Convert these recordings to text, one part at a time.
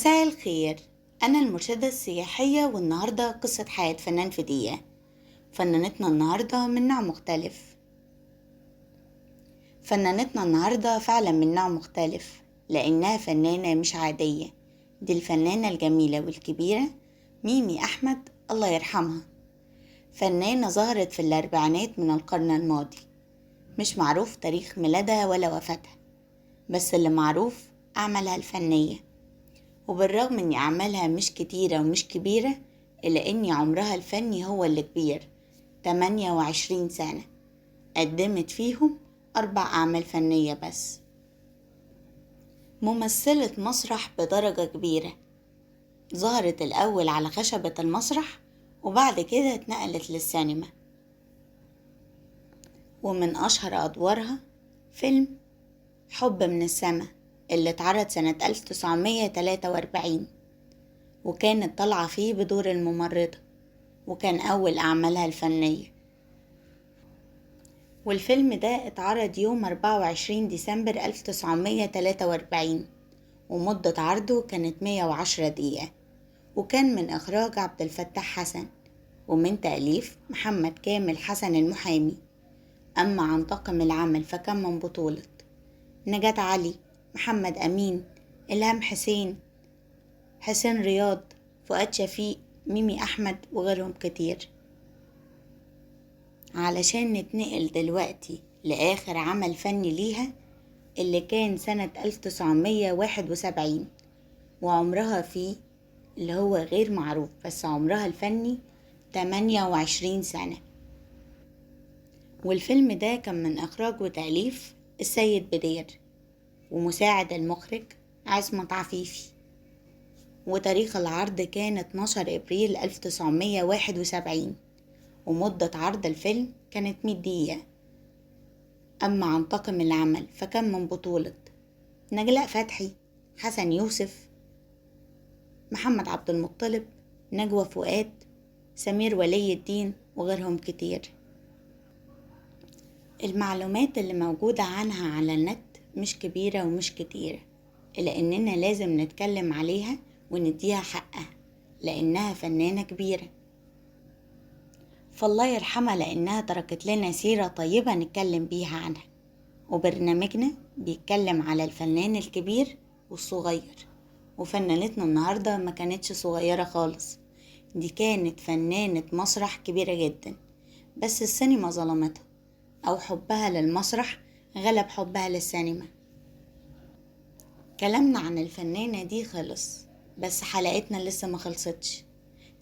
مساء الخير، أنا المرشدة السياحية، والنهاردة قصة حياة فنان في دقيقة. فنانتنا النهاردة من نوع مختلف. فنانتنا النهاردة فعلا من نوع مختلف لأنها فنانة مش عادية. دي الفنانة الجميلة والكبيرة ميمي أحمد، الله يرحمها. فنانة ظهرت في الأربعينات من القرن الماضي، مش معروف تاريخ ميلادها ولا وفاتها، بس اللي معروف أعمالها الفنية. وبالرغم إن أعمالها مش كتيرة ومش كبيرة، إلا إن عمرها الفني هو اللي كبير، 28 سنة، قدمت فيهم 4 أعمال فنية بس. ممثلة مسرح بدرجة كبيرة، ظهرت الأول على خشبة المسرح وبعد كده اتنقلت للسينما. ومن أشهر أدوارها فيلم حب من السما اللي اتعرض سنة 1943، وكانت طالعة فيه بدور الممرضة، وكان أول أعمالها الفنية. والفيلم ده اتعرض يوم 24 ديسمبر 1943، ومدة عرضه كانت 110 دقيقة، وكان من إخراج عبد الفتاح حسن ومن تأليف محمد كامل حسن المحامي. أما عن طاقم العمل فكان من بطولة نجاة علي، محمد أمين، إلهام حسين، حسين رياض، فؤاد شفيق، ميمي أحمد، وغيرهم كتير. علشان نتنقل دلوقتي لآخر عمل فني ليها اللي كان سنة 1971، وعمرها فيه اللي هو غير معروف، بس عمرها الفني 28 سنة. والفيلم ده كان من إخراج وتأليف السيد بدير، ومساعد المخرج عصمت عفيفي، وتاريخ العرض كان 12 إبريل 1971، ومدة عرض الفيلم كانت 100 دقيقة. أما عن طاقم العمل فكان من بطولة نجلاء فتحي، حسن يوسف، محمد عبد المطلب، نجوى فؤاد، سمير ولي الدين، وغيرهم كتير. المعلومات اللي موجودة عنها على النت مش كبيرة ومش كتيرة، إلا إننا لازم نتكلم عليها ونديها حقها لأنها فنانة كبيرة. فالله يرحمها لأنها تركت لنا سيرة طيبة نتكلم بيها عنها. وبرنامجنا بيتكلم على الفنان الكبير والصغير، وفنانتنا النهاردة ما كانتش صغيرة خالص، دي كانت فنانة مسرح كبيرة جدا، بس السينما ظلمتها، أو حبها للمسرح غلب حبها للسينما. كلامنا عن الفنانة دي خلص، بس حلقتنا لسه ما خلصتش.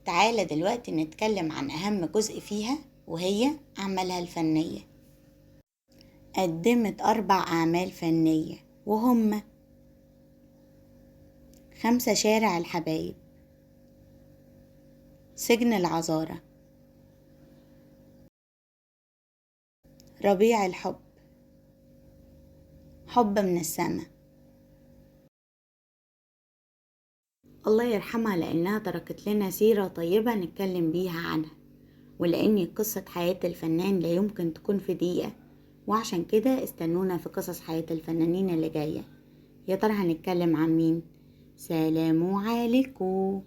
تعالى دلوقتي نتكلم عن أهم جزء فيها، وهي أعمالها الفنية. قدمت 4 أعمال فنية، وهم 5 شارع الحبايب، سجن العذارة، ربيع الحب، حب من السما. الله يرحمها لأنها تركت لنا سيرة طيبة نتكلم بيها عنها، ولأن قصة حياة الفنان لا يمكن تكون في دقيقة، وعشان كده استنونا في قصص حياة الفنانين اللي جاية. يا ترى هنتكلم عن مين؟ سلام عليكم.